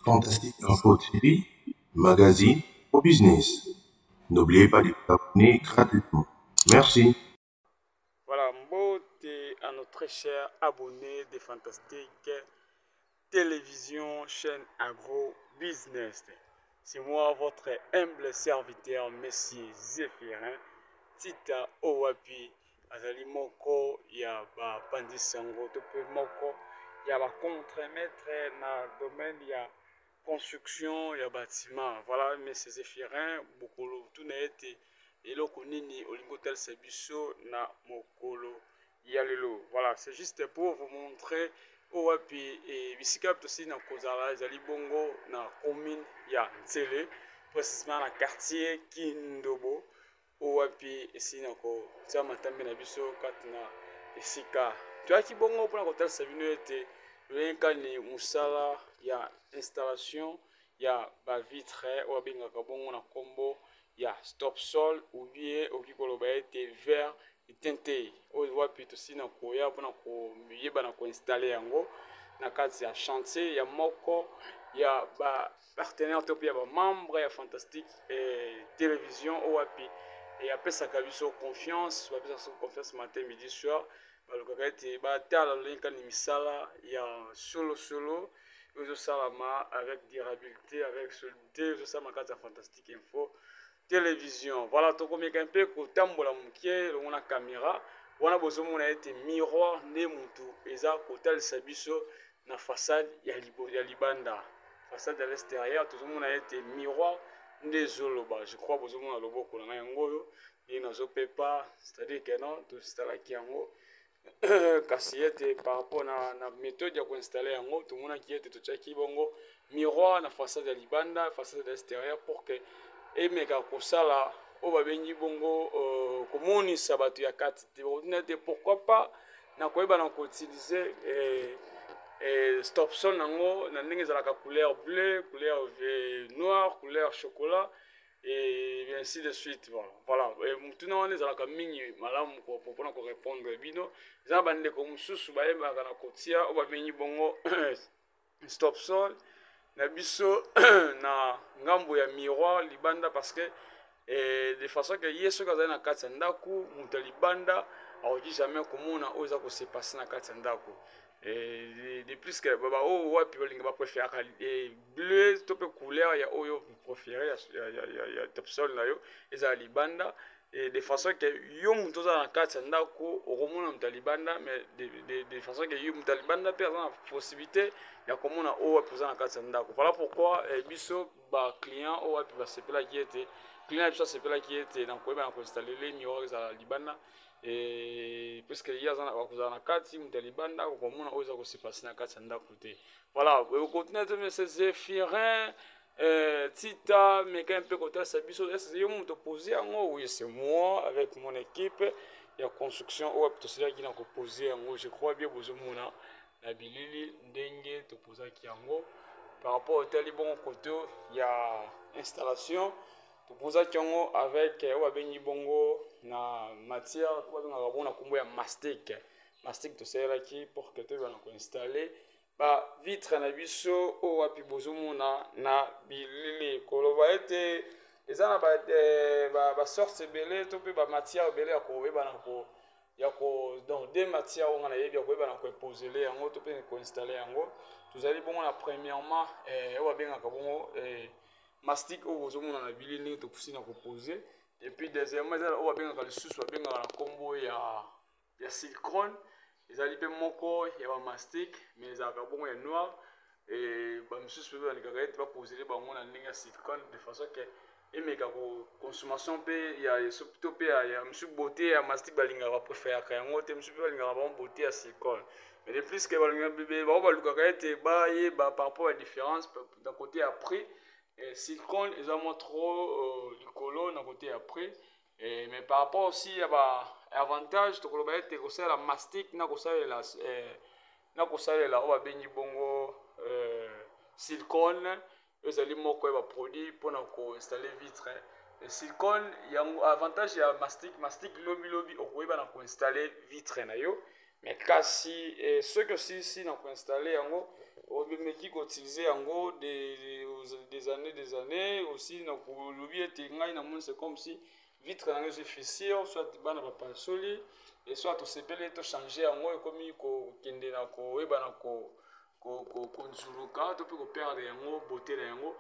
Fantastique Info TV, magazine au business. N'oubliez pas de vous abonner gratuitement. Merci. Voilà, mbote à nos très chers abonnés de Fantastique Télévision, chaîne Agro Business. C'est moi, votre humble serviteur, Messie Zéphirin, Tita Owapi, azali moko ya bapanzi sango to mpe moko ya ba contremaître na domaine ya construction ya bâtiment. Voilà, Monsieur Zéphirin, bokolo tuna ete eloko nini olingi otalisa biso na mokolo ya lelo. Voilà, c'est juste pour vous montrer oyo wapi e, bisika tosili na kozala ezali bongo na commune ya Nsele, précisément na quartier Kindobo, oyo wapi esili na kotia matambe na biso kati na esika toyaki bongo mpona kotalisa bino ete lolenge kani mosala ya installation ya bavitre oyo babengaka bongo na nkombo ya stop sol ou bien okoki koloba ete verre tinte, oyo wapi tosili na koya mpona koyeba na koinstalle yango na kati ya chantier ya moko ya ba partenaire to mpe ya bamembre ya Fantastique Télévision, oyo wapi apesaka biso confiance. Bapesaka biso confiance matin, midi, soir. Balukaka ete batala lolenge kani misala ya solosolo oyo ezosalama avec durabilité, avec solidité, ezosalama kati ya Fantastique Info Télévision. Voilà, tokomeka mpe kotambola moke elongo na caméra wana. Bozomona ete miroir nde motu eza kotalisa biso na façade ya libanda, façade ya l'extérieur. Tozomona ete miroir nde ezoloba. Je crois bozomona loboko na ngai yango oyo ndenge nazopepa, c'est-à-dire que non, toinstallaki yango, kasi ete par rapport na méthode ya koinstalle yango, tomonaki ete totiaki bongo miroir na façade ya libanda, façade ya extérieur, pour que emeka kosala oyo babengi bongo komonisa bato ya kati te. Bakotuna ete pourquoi pas na koyeba na koutiliser stop sol nango na ndenge ezalaka couleur bleu, couleur noir, couleur chocolat et ainsi de suite. Voilà, motuna wana ezalaka mingi malamu mpona korépondre bino. Eza na bandeko mosusu bayebaka na kotia oyo babengi bongo stop sol na biso na ngambo ya miroir libanda, parce que de façon que ye soki azali na kati ya ndako, moto ya libanda akoki jamais komona oyo eza kose passer na kati ya ndako. De plus que baoyo wapi balinga, bapréféraka bleu to mpe couleur ya oyo préféré ya topsol na yo ezala libanda, et de façon que yo moto oza na kati ya ndako okomona moto ya libanda, mais de façon que yo moto ya libanda mpe aza na possibilité ya komona oyo wapi oza na kati ya ndako. Voilà pourquoi biso baclient oyo wapi basepelaki ete, client na biso asepelaki ete na koyeba na koinstaller miroir ezala libanda, puisque ye aza kozala na kati, moto ya libanda akokomona oyo eza kose passer na kati ya ndako te. Voilà, okotina te, monsieur Zéphirin Tita, meka mpe kotalisa biso ese yo moto pose yango. Oui, c'est moi avec mon équipe ya construction oyo tosilaki na kopose yango. Je crois bien bozomona na bilili ndenge topozaki yango. Par rapport otali bongo koto ya installation, topozaki yango avec oyo babengi bongo na matière oyo babengaka bongo na nkombo ya mastic. Mastic tosalelaki pour que toyeba na koinstalle bavitre na biso oyo wapi bozomona na bilili. Koloba ete eza na basorte ebele to mpe bamatière ebele ya koyeba na ko ya ko donc deux matières oyo nga nayebi ya koyeba na koimposele yango to mpe koinstalle yango. Tozali bongo na premièrement oyo babengaka bongo mastic, oyo bozomona na bilili ndenge topusi na kopose. Et puis deuxièmement, eza oyo babengaka lisusu, babengaka na nkombo ya silicone. Ezali mpe moko ya bamastic, mais ezalaka bongo ya noir. Bamisusu mpe balingaka ete baposele bango na ndenge ya silicone, de façon que emeka consommation mpe ya to mpe ya mosusu. Beauté ya mastic balingaka, bapréféraka yango te. Mosusu mpe balingaka bango beauté ya silicone, mais de plus que bango balukaka ete bayeba par rapport ya différence na côté ya prix, silicone eza mwa trop likolo na côté ya prix. Mais par rapport aussi ya ba avantage, tokoloba ete kosalela mastic na kosalela oyo babengi bongo silicone, oyo ezali moko ya baproduit mpona koinstalle vitre silicone yango. Avantage ya mastic, mastic lobilobi okoyeba na koinstalle vitre na yo, mais kasi soki osilisi na koinstalle yango, Omeki koutiliser yango des années, des années aussi. Na kolobi ete ngai namoni, c'est comme si vitre na ngai ezwi fissure, soit bana bapasoli et soit tosepeli tochanger yango, ekomi kokende na koyeba na konzuluka to mpe koperdre yango beauté na yango.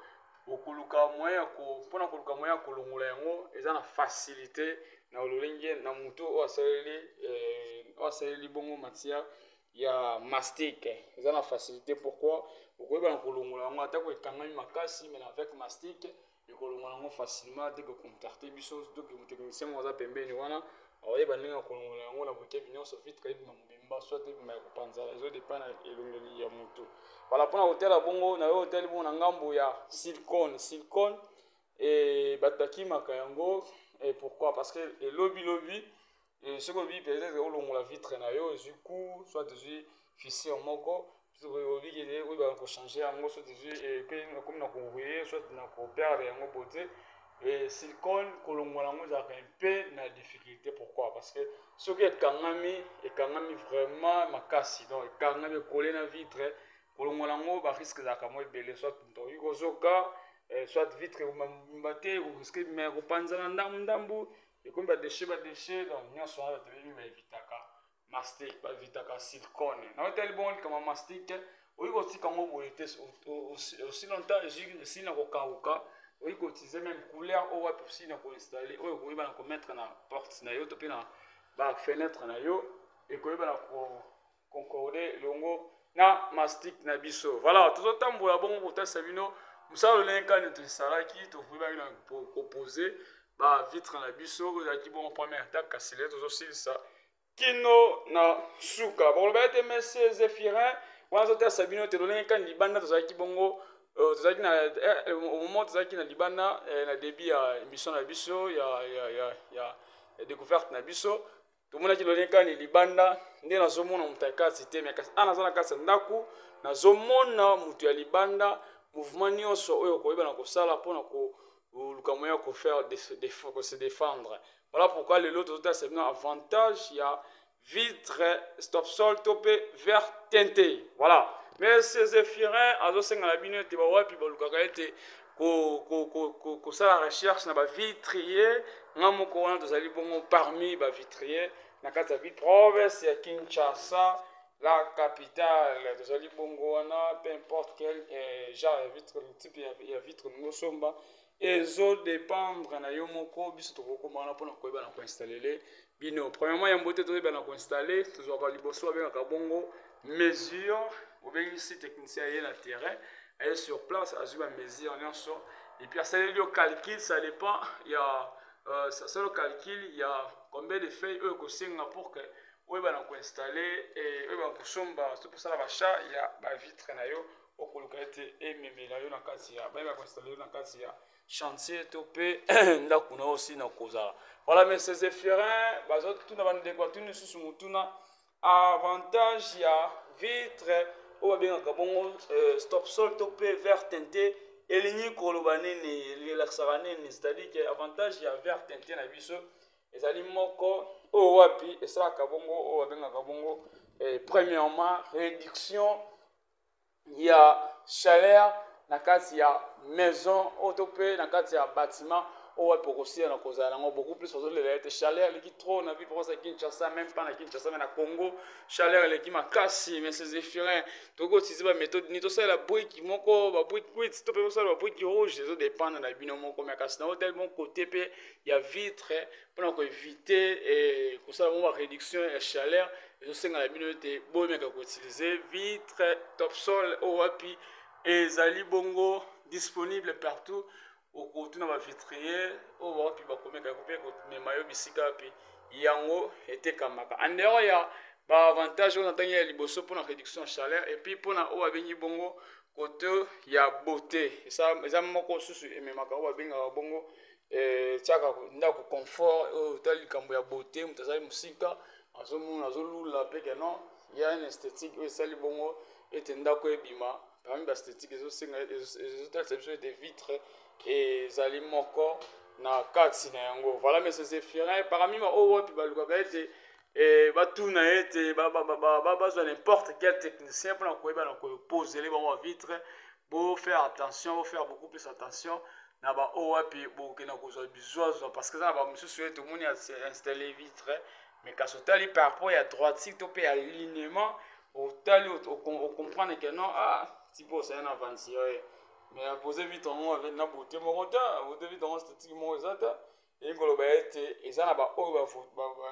Okoluka moyen ya mpona koluka moyen ya kolongola yango, eza na facilité na lolenge na motu oyo asaleli bongo matière ya mastic. Eza na facilité. Pourquoi? Okoyeba na kolongola yango atako ekangami makasi, mais avec mastic ekolongola yango facilement. Te kocontacter biso, donc technicien moko aza pembeni wana, akoyeba ndenge ya kolongola yango na bokebi nyonso. Vitre ebima mobimba, soit ebima ya kopanzala, ezodépend na elongeli ya motu. Voilà, mpona kotala bongo na yo, otali bongo na ngambo ya silicone. Silicone e, bato bakimaka yango. Et pourquoi? Parce que elobilobi soki obi peut-être olongola vitre na yo, ezwi coup, soit ezwi fissure moko, obiki oyebaka kochanger yango, soit ezwi ekomi na korouiller, soit na koperdre yango beauté. Et silicone, kolongola yango ezalaka mpe na difficulté. Pourquoi? Parce que soki ekangami, ekangami vraiment makasi. Donc ekangami, ekole na vitre, kolongola yango barisque ezalaka mwa ebele. Soit moto akoki kozoka, soit vitre mobimba te, ekorisquer me kopanzana ndambu ndambu, ekomi badéchets badéchets. Donc nyonso wana, bato bebi baevitaka mastic, baevitaka silicone. Na otali bongo likambo mastic, oyi kotika yango boye te aussi longtemps esili na kokauka. Oyi koutiliser même couleur oyo wapi osili na koinstaller, oyo ekoyeba na komettre na porte na yo to mpe na bafenêtre na yo, ekoyeba na koconcorder elongo na mastic na biso. Voilà, tozotambola bongo kotalisa bino mosala lolenge kani tosalaki, tokoyebaki na koposer bavitre na biso oyo ezalaki bongo première étape. Kasi lelo tozosilisa kino na suka. Bakoloba ete monsieur Zéphirin wana azotalisa bino te lolenge kani libanda tozalaki bongo. Tozalaki na au moment tozalaki na libanda, na début ya émission na biso ya découverte na biso, tomonaki lolenge kani libanda nde nazomona moto ya kati te. Mais kasi awa naza na kati ya ndako, nazomona moto ya libanda, mouvement nyonso oyo koyeba na kosala mpona koluka moyen ya kofaire se défendre. Voilà pourquoi lelo tozotalisa bino avantage ya vitre stop sol to mpe verre teinté. Voilà, mais Zéphirin azosenga na bino ete bawapi balukaka ete kosala recherche na bavitrier, nga moko wana tozali bongo parmi bavitrier na kati ya ville province ya Kinshasa, la capitale. Tozali bongo wana, peu importe quel genre ya vitre, type ya vitre olingi osomba, ezodépendre na yo moko. Biso tokokoma wana mpona koyeba na koinstaller bino. Premièrement, yambo te toyeba na koinstaller, tozwaka liboso babengaka bongo mesure. Obengisi technicien, aye na terrain, aye sur place, azwi bamesure nyonso et puis asaleli yo calcul. Ça dépend ya asali yo calcul ya combien de feuilles oyo ekosenga pour que oyeba na koinstaller, oyeba na kosomba to kosala baachat ya bavitre na yo. Okoluka ete ememela yo na kati ya bayeba koinstaller yo na kati ya chantier to mpe ndako na yo osi na kozala. Voilà, monsieur Zéphirin bazotuna, bandeko batuni lisusu motuna: avantage ya vitre oyo babengaka bongo stop sol to mpe verre teinté elingi koloba nini? Elakisaka nini? C'est-à-dire que avantage ya verre teinté na biso ezali moko oyo wapi esalaka bongo oyo babengaka bongo premièrement réduction ya chaleur na kati ya maison oyo to mpe na kati ya bâtiment oyo wapi okosila na kozala yango. Beaucoup plus bazolela ete chaleur eleki trop na ville province ya Kinshasa, même pas na Kinshasa mais na Congo, chaleur eleki makasi. Mais c'est Zéphirin, tokoki koutiliser baméthode nini? Tosalela brique moko, babrique cuite to mpe tosalela babrique rouge, ezodépendre na bino moko. Mais kasi na otali bon côté mpe ya vitre, mpona koéviter kosala bongo baréduction ya chaleur, ezosenga na bino ete bomeka koutiliser vitre top sol oyo wapi ezali bongo disponible partout. Okotuna bavitrier oyo wapi bakomeka mpe komema yo bisika wapi yango etekamaka. En dehors ya baavantage oyo na ntangi ya liboso mpona réduction ya chaleur et puis mpona oyo babengi bongo côté ya beauté, eza moko susu ememaka oyo babengaka bongo, tiaka ndako confort. Oyo otali likambo ya beauté, moto azali mosika azomona, azolula mpe ke non, ya une esthétique oyo esali bongo ete ndako ebima. Parmi baesthétique, ezosenga, ezotalisa biso ete vitre ezali moko na kati na yango. Voilà, monsieur Zéphirin, parmi ba oyo wapi balukaka ete Batuna ete bazwa n'importe quel technicien mpona koyeba na koposele bango bavitre. Bo faire attention, bo faire beaucoup plus attention na baoyo wapi bokenda kozwa bizwazwa, parce que eza na bamisusu oyo tomoni installe vitre, mais kasi otali par rapport ya droiture to mpe ya alignement, otali, ocomprendre que non, ah, tipo osali na aventure, mais apose vitre yango na beauté moko te, beauté vitre yango esthétique moko eza te. Elingi koloba ete eza na baoyo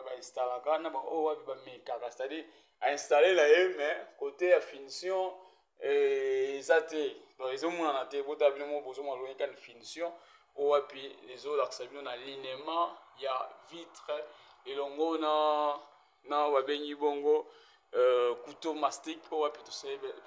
bainstallaka na baoyo wapi bamekaka, c'est-à-dire ainstalle na ye, mais côté ya finition eza te, donc ezomonana te. Botala bino moko, bozomona longi kani finition oyo wapi ezolakisa bino na alignement ya vitre elongo na babengi bongo couteau mastic oyo wapi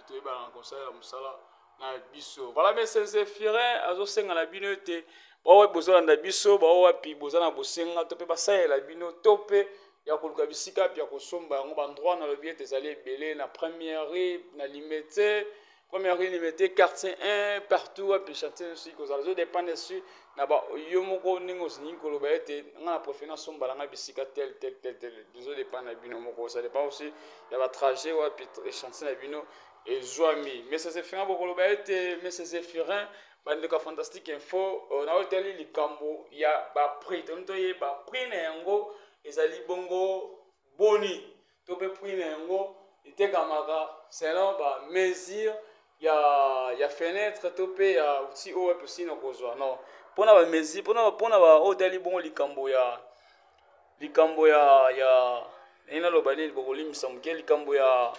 toyebaka kosalela mosala na biso. Voilà, mais Zéphirin azosenga na bino ete bao wapi bozolanda biso, bao wapi boza na bosenga to mpe basalela bino to mpe ya koluka bisika wapi ya kosomba yango, baendroit nalobi ete ezali ebele: na Première Rue, na Limete, Première Rue, Limete, Quartier 1, partout wapi chantier nyonso kozala. Ezodépendre su na yo moko ndenge olingi koloba ete nga na préféré nasomba nanga bisika tel, tel, tel, tel. Ezodépendre na bino moko, ça dépend aussi ya batrajet wapi chantier na bino ezwami. Mais Zéphirin, bokoloba ete mais Zéphirin, bandeko ya Fantastique Info, na oyo etali likambo ya baprix, toni toyeba prix na yango ezali bongo boni, to mpe prix na yango etekamaka selon bamesure ya fenêtre to mpe ya outil oyo wapi osi na kozwa. Non, mpona bamesure, mpona oyo etali bongo likambo ya ndenge naloba nini, bokolimisa moke, likambo ya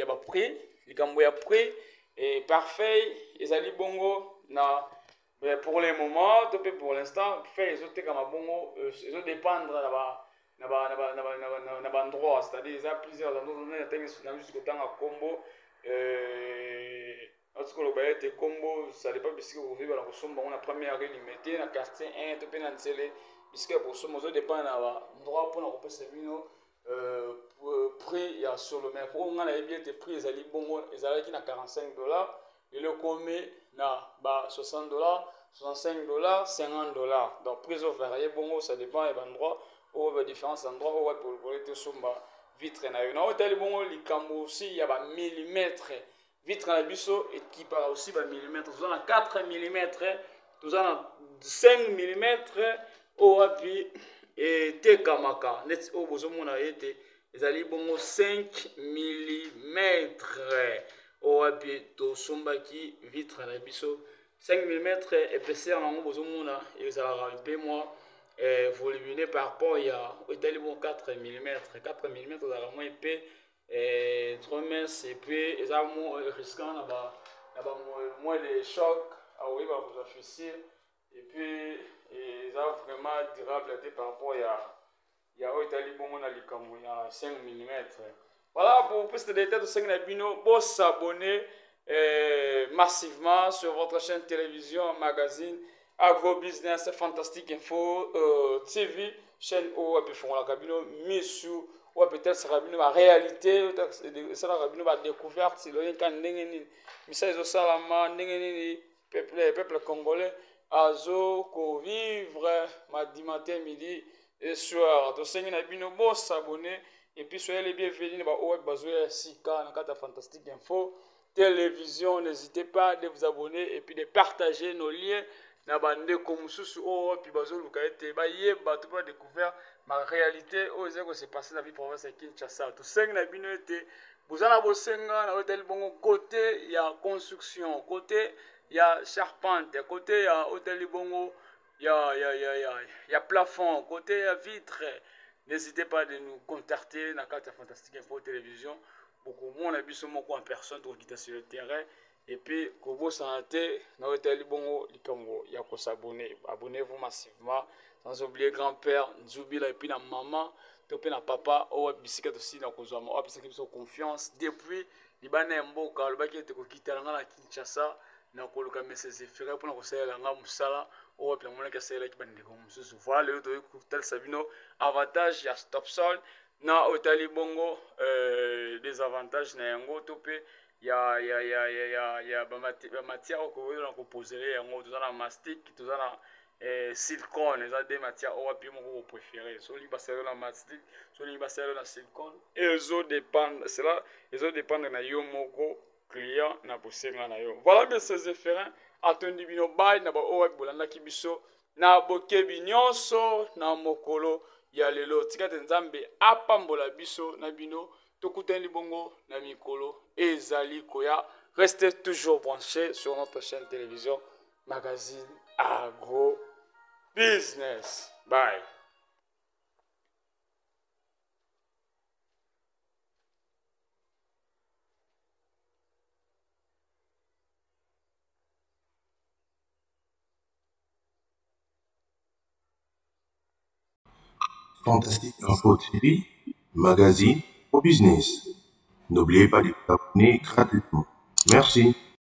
baprix, likambo ya prix et parfait ezali bongo na pour le moment to mpe pour l'instant, feuille ezotekama bongo, ezodépendre na baendroit, c'est-à-dire eza plusieurs endroits. Na juste kotanga nkombo, nauti koloba ete nkombo, ça dépend bisika kokoyeba na kosomba yango: na Première Rue Limete, na Quartier 1 to mpe na Nzele. Bisika ya kosomba ozodépendre na baendroit mpona kopesa bino prix ya solo. Mais po ngai nayebi ete prix ezali bongo, ezalaki na 45 $, lelo ekomi na ba 60 $, 65 $, 50 $. Donc prix ezovarie bongo, ça dépend ya baendroit oyo, badifférence endroit oyo wapi olokoli te osomba vitre na yo. Na oyo etali bongo likambo aussi ya bamillimètre, vitre na biso ekipaka aussi bamillimètre. Toza na 4 millimètre, toza na 5 millimètre oyo wapi etekamaka neti oyo bozomona ete ezali bongo 5 millimètre oyo wapi tosombaki vitre na biso. 5 mm épaisseur nango bozomona ezalaka mpe mwa volumineux par rapport ya oyo etali bongo 4 mm. 4 mm ezalaka mwa épais, trop mince, et puis eza mo risquant na ba moins de choc, akoyeba kozwa fissure, et puis eza vraiment durable te par rapport ya oyo etali bongo na likambo ya 5 mm. Voilà, pour plus de détails, tosengi na bino bosabonner massivement sur votre chaîne télévision magazine Agro Business Fantastique Info TV, chaîne oyo wapi efongolaka bino misu, oyo peut-être bino baréalité, esalaka bino badécouverte loyeka ndenge nini misala ezosalama, ndenge nini peuple congolais azo kovivre madi, matin, midi et soir. Tosengi na bino bosabonner et puis soyez les bienvenus na baoyo bazoya sika na kati ya Fantastique Info Télévision. N'hésitez pas de vous abonner et puis de partager nos liens na bandeko mosusu oyo wapi bazoluka ete bayeba to mpe badécouvert ma réalité oyo ezali kose passer na vie province ya Kinshasa. Tosengi na bino ete boza na bosenga na oyo etali bongo côté ya construction, côté ya charpente, côté ya oyo etali bongo ya plafond, côté ya vitre, n'hésitez pas de nous contacter na kati ya Fantastique Info Télévision. Bokomona biso moko en personne, tokokita sur le terrain. Et puis kobosana te na oyo etali bongo likambo ya kosabonner, abonnez-vous massivement, sans oublier grand-père Nzubila et puis na mama to mpe na papa oyo bisika tosili na kozwama, oyo apesaki biso confiance depuis libanda ya mboka. Alobaki ete kokita na nga na Kinshasa na koluka monsieur Zéphirin mpona kosalela nga mosala oyo wapi namonaki asalelaki bandeko mosusu. Voilà, lelo toyei kotalisa bino avantage ya Stop Sol na oyo etali bongo désavantage na yango to mpe ya bamatière oyo koyona kopozele yango. Toza na mastic, toza na eh, silicone. Eza de matière oyo wapi yo moko opréféré. So olingi basala yo na mastic, so olingi basala yo na silicone, ezodépendre, cela ezodépendre na yo moko client na bosenga na yo. Voilà, monsieur Zéphirin atondi bino bai na baoyo wapi bolandaki biso na bokebi nyonso na mokolo ya lelo. Tika te Nzambe apambola biso na bino. Tokutani bongo na mikolo ezali koya. Restez toujours branchés sur notre chaîne télévision magazine Agro Business. Bye. Fantastique Info TV, magazine au business. N'oubliez pas de vous abonner gratuitement. Merci.